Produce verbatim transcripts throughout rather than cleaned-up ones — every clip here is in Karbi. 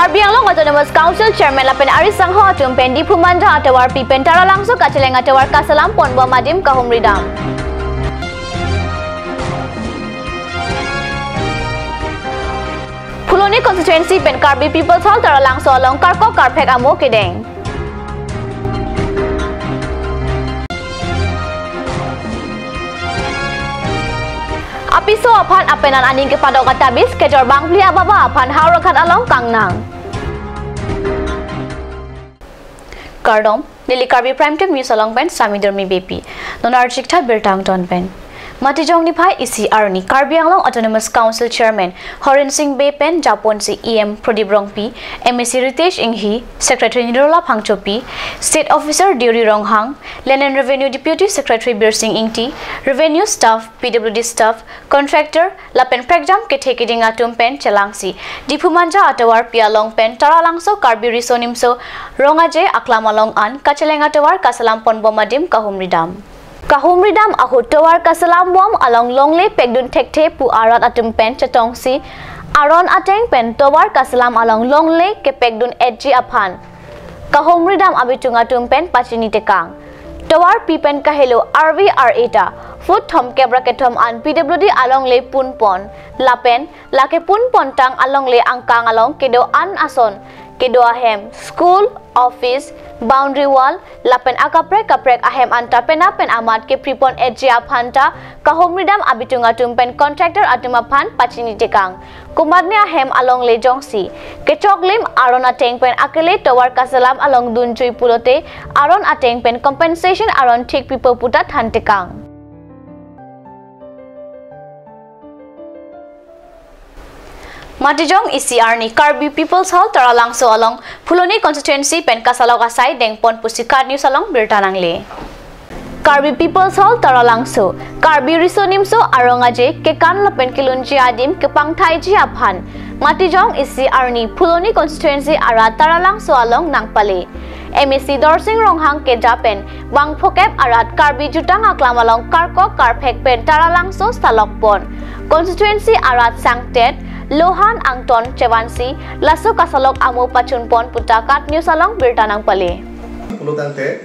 Karbi Anglong Autonomous Council Chairman lapen ari sangho atum pen Diphu Manja atovar pi pen Taralangso kacheleng atovar kaselam ponbom adim kahumri dam. Phuloni constituency pen Karbi People's Hall Taralangso along karkok karphek amo kedeng. Apiso aphan apenan aning kepadok atabis kejor bangphli ababa aphan Howraghat along kangnang. Kardom, neli Karbi Prime Time News along pen Sami Durmi Beypi. Non archik tha birta angton pen. Matijong niphai isi arni Karbi Anglong Autonomous Council Chairman Horen Sing Bey pen japonsi E M Pradip Rongpi, M A C Ritesh Enghi, Secretary Nirola Phangchopi, State Officer Deuri Ronghang, Land and Revenue Deputy Secretary Birsing Ingti, Revenue Staff, P W D Staff, Contractor, lapen prekjam kethe keding atum pen chelangsi Diphu Manja atovar pi along pen Taralangso Karbi Riso Nimso Rong Aje aklam along an kacheleng atovar kaselam ponbom adim kahumri dam. Kahumri dam ahut tovar kaselam bom along longle pekdun thekthe pu arat atum pen chetongsi aron ateng pen tovar kaselam along longle kepekdun etji aphan kahumri dam abitung atum pen pachini tekang. Tovar pi pen kahelo arvi ar-e ta foot thomkep ra kethom an P W D alongle punpon lapen lake punpon tang alongle angkang along kedo an ason, kedo ahem, school, office, boundary wall, lapen akaprek kaprek ahem anta penap pen amat kepripon etji aphan ta kahumri dam abitung atum pen contractor atum aphan pachini tekang. Komatne ahem alongle jongsi kechoklim aron ateng pen akele tovar kaselam along dunjui pulote aron ateng pen compensation aron thik pipo pu ta than tekang. Matijong isi arni Karbi People's Hall Taralangso along Phuloni constituency pen kasalok asai dengpon pusi KAT News along birta nangle. Karbi People's Hall Taralangso, Karbi Riso Nimso Arong Aje kekan lapen kelunji adim kepangthaiji aphan matijong isi arni Phuloni constituency arat Taralangso along nangpale. M A C Dorsing Ronghang keja pen bang phokep arat Karbi jutang aklam along karkok karphek pen Taralangso salok pon. Constituency arat sangtet lohan angton chevansi laso kasalok amo pachunpon pu ta KAT News along birta nangpale. Pulo tangte,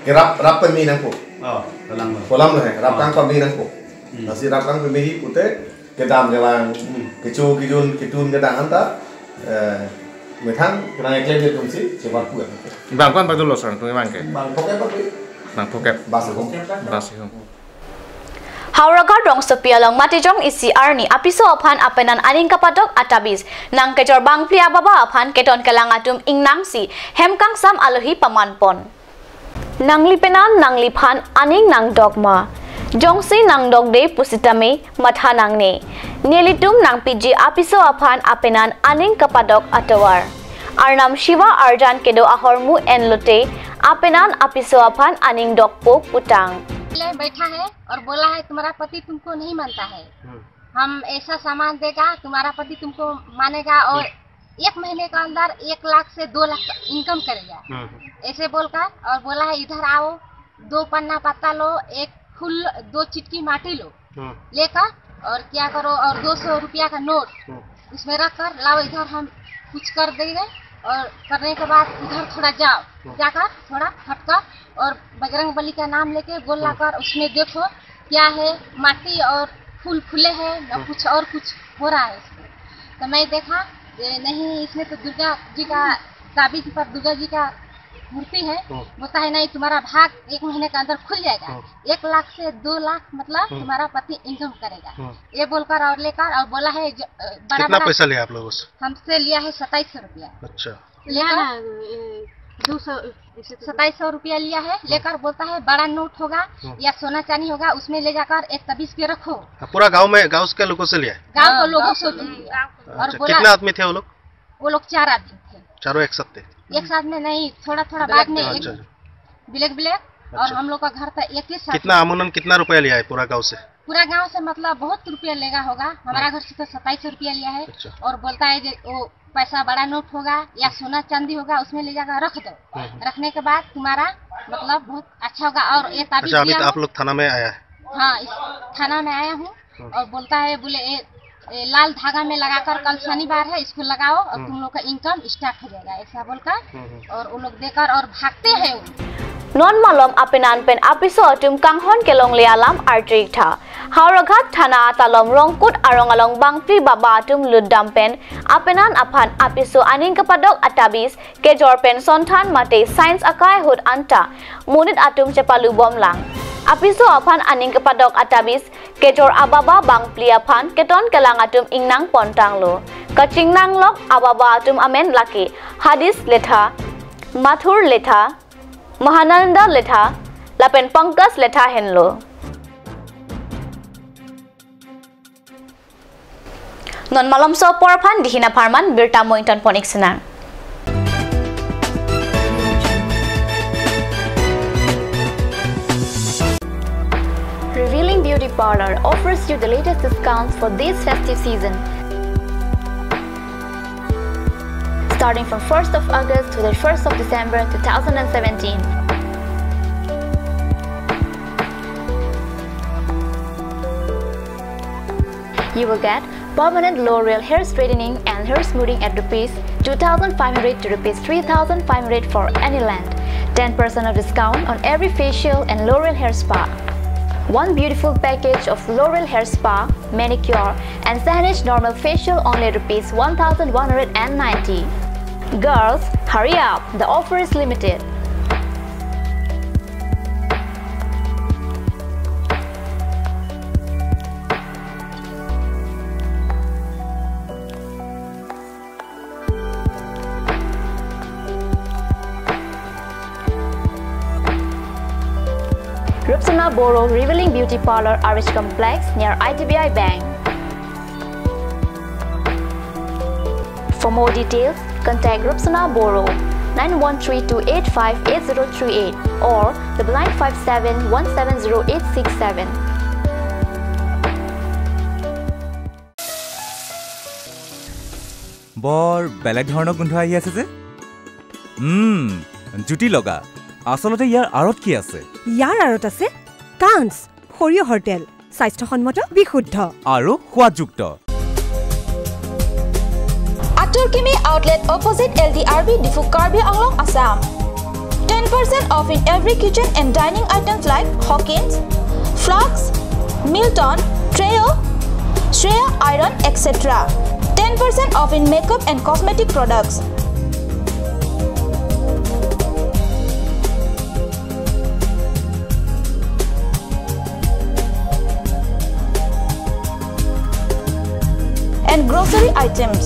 ke rap, rap pemi nangpo. Oh, dalang lo. Kolam lo hai, rap Oh. kang pemi nangpo. Hmm. Lasi rap kang pemi hi pute, kedam kelang, Hmm. kecho kejun, ketun kedang anta, eh, methang, kenang eklem je tungsi, chebar puan. Bang pan padu lo sang, tung bang ke. Bang phokep pemi. Bang phokep. Bas hum. Bas hum. Howraghat rongsopi along matijong isi arni apiso aphan apenan aning kapadok atabis nangkejor bangphli ababa aphan keton kelang atum ingnangsi hem kangsam alohi pamanpon. Nanglipenan nangliphan aning nangdok ma? Jongsi nangdokde pusitame matha nangne. Nelitum nangpiji apiso aphan apenan aning kapadok atovar. Arnam Shiva Arjan kedo ahormu enlote apenan apiso aphan aning dokpo putang. ले बैठा है और बोला है तुम्हारा पति तुमको नहीं मानता है। हम्म। हम ऐसा सामान देगा, तुम्हारा पति तुमको मानेगा और हम्म। एक महीने का अंदर एक लाख से दो लाख का इनकम करेगा। हम्म। ऐसे बोलकर और बोला है, इधर आओ, दो पन्ना पत्ता लो, एक फूल, दो चिटकी माटी लो, हम्म। लेकर और क्या करो, और दो सौ रुपया का नोट हम्म। उसमें रख कर लाओ, इधर हम कुछ कर देंगे। और करने के बाद उधर थोड़ा जाओ, हम्म। जाकर थोड़ा हटकर और बजरंग बली का नाम लेके गोल हम्म। लाकर उसमें देखो क्या है, माटी और फूल फूले हैं ना हम्म। कुछ और कुछ हो रहा है इसमें। तो मैं देखा, ये नहीं, इसमें तो दुर्गा जी का, ताबीज पर दुर्गा जी का मूर्ति है। हम्म। बोलता है, नहीं, तुम्हारा भाग एक महीने के अंदर खुल जाएगा। हम्म। एक लाख से दो लाख, मतलब, हम्म। तुम्हारा पति इनकम करेगा। हम्म। ये बोलकर और लेकर और बोला है, जो, अ, बड़ा कितना बड़ा पैसा लिया आप लोगों से? हमसे लिया है सत्ताईस सौ रुपया। अच्छा। लिया लेकर ना, ए, दो सौ, इसे तो सत्ताईस सौ रुपया लिया है, हम्म। लेकर बोलता है, बड़ा नोट होगा हम्म। या सोना चांदी होगा, उसमें ले जाकर एक तबीज पे रखो। हाँ, पूरा गांव में, गांव के लोगों से लिया है? गांव के हाँ, लोगों गांव से के भी लोग। लिया। और अच्छा, बोला कितना आदमी थे वो लोग? वो लोग चार आदमी थे। चारों एक साथ थे? एक साथ में नहीं, थोड़ा थोड़ा बाद में अच्छा, एक अच्छा। ब्लैक ब्लैक और अच्छा। हम लोग का घर था एक ही साथ। कितना अमूमन कितना रुपया लिया है पूरा गांव से? पूरा गांव से मतलब बहुत रुपया लेगा होगा, हमारा हम्म। घर से तो सत्ताईस सौ रुपया लिया है। अच्छा। और बोलता है जो वो पैसा बड़ा नोट होगा या हम्म। सोना चांदी होगा, उसमें ले जाकर रख दो। हम्म, हम्म। रखने के बाद तुम्हारा मतलब बहुत अच्छा होगा। और ये ताबीज अच्छा, अभी दिया तो हूँ। आप लोग थाना में आया है? हाँ, इस थाना में आया हूँ। हम्म। और बोलता है, बोले, ए, ए, लाल धागा में लगाकर कल शनिवार है, स्कूल लगाओ और हम्म। तुम लोग का इनकम स्टार्ट हो जाएगा, ऐसा बोलकर हम्म, हम्म। और वो लोग देकर और भागते हैं वो। Non malom apenan pen apiso atum kanghon kelongle alam artrik tha. Howraghat thana atalom Rongkut arong along bangphli baba atum lutdam pen apenan aphan apiso aning kepadok atabis kejor pen sonthan mate science akai ahut anta monit atum chepalubom lang. Apiso aphan aning kepadok atabis kejor ababa bangphli aphan keton kelang atum ingnang pontanglo. Kachingnanglok ababa atum amen lake Hadis Letha, Mathur Letha, Mahananda Letha, lapen Pankaj Letha henlo. Non malomso apor aphan dihin apharman birta mo ington pon-ik sinang. Revealing Beauty Parlor offers you the latest discounts for this festive season. Starting from first of August to the first of December two thousand seventeen. You will get permanent L'Oreal hair straightening and hair smoothing at rupees two thousand five hundred to rupees three thousand five hundred for any length. Ten percent of discount on every facial and L'Oreal hair spa. One beautiful package of L'Oreal hair spa, manicure, and Sahnij normal facial only rupees one thousand one hundred and ninety. Girls, hurry up! The offer is limited. Rupsona Boro Revealing Beauty Parlor, R H Complex, near I D B I Bank. For more details, contact Rupsona Boro, nine one three two eight five eight zero three eight or double nine five seven one seven zero eight six seven. বৰ বেলেগ ধৰণৰ গোন্ধ আহি আছে যে। উম, জুতি লগা। আচলতে ইয়াৰ আঁৰত কি আছে? ইয়াৰ আঁৰত আছে কাঞ্চ সৰিয়হৰ তেল, স্বাস্থ্যসন্মত, বিশুদ্ধ। আৰু সোৱাদযুক্ত। Atur Kimi Outlet, opposite L D R B, Diphu, Karbi Anglong, Assam. Ten percent off in every kitchen and dining items like Hawkins, flasks, Milton, Treo, Shreya iron, et cetera. Ten percent off in makeup and cosmetic products. And grocery items.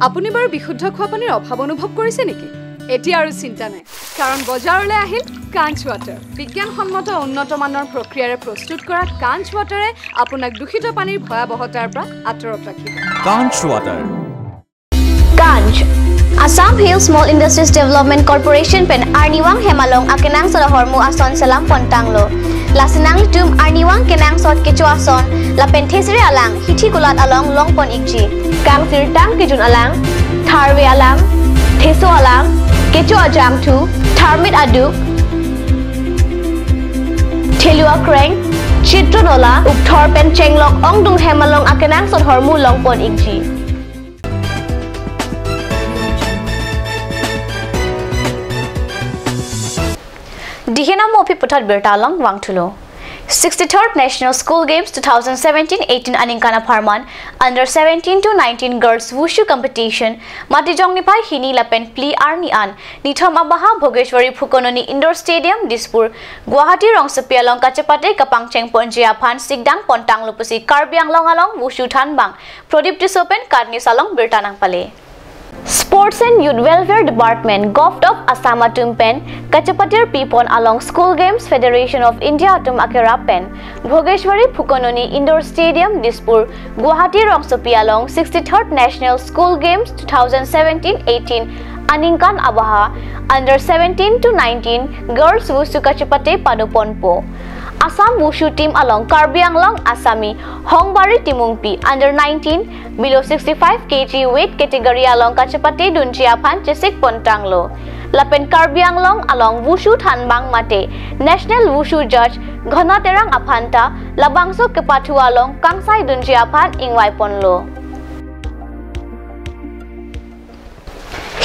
আপুনি বাৰু বিশুদ্ধ খোৱা পানীৰ অভাৱ অনুভৱ কৰিছে নেকি? এতিয়া আৰু চিন্তা নাই, কাৰণ বজাৰলৈ আহিল কাঞ্চ ৱাটাৰ। বিজ্ঞানসন্মত উন্নত মানৰ প্ৰক্ৰিয়াৰে প্ৰস্তুত কৰা কাঞ্চ ৱাটাৰে আপোনাক দূষিত পানীৰ ভয়াৱহতাৰ পৰা আঁতৰত ৰাখিব। কাঞ্চ water. Kanch, Assam Hill Small Industries Development Corporation pen arnivang hem along akenangsot ahormu ason selam pontanglo. Lasi nanglitum arnivang kenangsot kecho ason lapen thesere alang hithi kulat along longpon-ikji. Kangsirtang kejun alang, tharve alang, theso alang, kecho ajangthu, tharmit aduk, thelu akreng, chitro nola, ukthor pen chenglok ongdung hem along akenangsot ahormu longpon-ikji. Dihin amo aphi puthot birta along vangthulo. Sixty-third National School Games two thousand seventeen eighteen aningkan apharman under seventeen to nineteen Girls Wushu Competition Matijong niphai hini lapen phli arni an nithom abaha Bhogeshwari Phukononi Indoor Stadium, Dispur, Guwahati rongsopi along kachepate kapangcheng ponji aphan sikdang pontanglo pusi Karbi Anglong along Wushu thanbang Pradip Tisso pen Karni salong birta nangpale. Sports and Youth Welfare Department, Govt of Assam atum pen kachepatir pipon along School Games Federation of India atum akerap pen Bhogeshwari Phukononi Indoor Stadium, Dispur, Guwahati rongsopi along sixty-third National School Games two thousand seventeen eighteen aningkan abaha under seventeen to nineteen girls wushu kachepate padoponpo. Assam wushu team along Karbi Anglong asami Hongbari Timungpi under nineteen below sixty-five K G weight category along kachepate dunji aphan chesik pontanglo. Lapen Karbi Anglong along wushu thanbang mate National Wushu Judge Ghana Terang aphanta labangso kepathu along kangsai dunji aphan ingvai ponlo.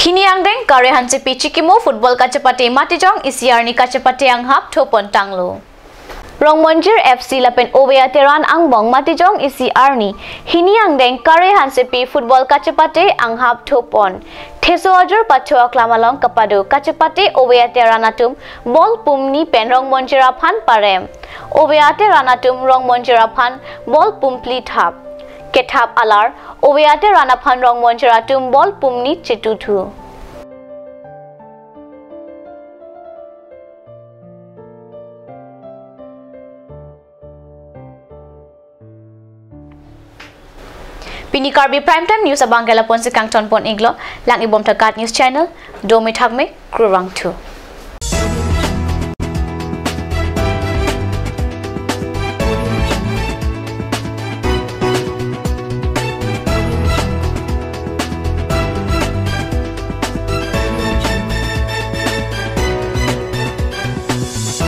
Hini angdeng Kare Hansepi Chikimo football kachepate Matijong isi arni kachepate anghap tho pontanglo. Rongmonjir F C lapen Oveya Teran angbong Matijong isi arni hini angdeng Kare Hansepi football kachepate anghap tho pon. Theso ajor patho aklam along kapado kachepate Oveya Teran atum ball pumni pen Rongmonjir aphan parem. Oveya Teran atum Rongmonjir aphan ball pumphli thap. Kethap alar, Oveya Teran aphan Rongmonjir atum ball pumni chetuthu. Pini Karbi Prime Time News abang ke lapu-an si kangton pon-iklo, lang-ibom tha KAT News Channel, dome thakme, kurvangthu.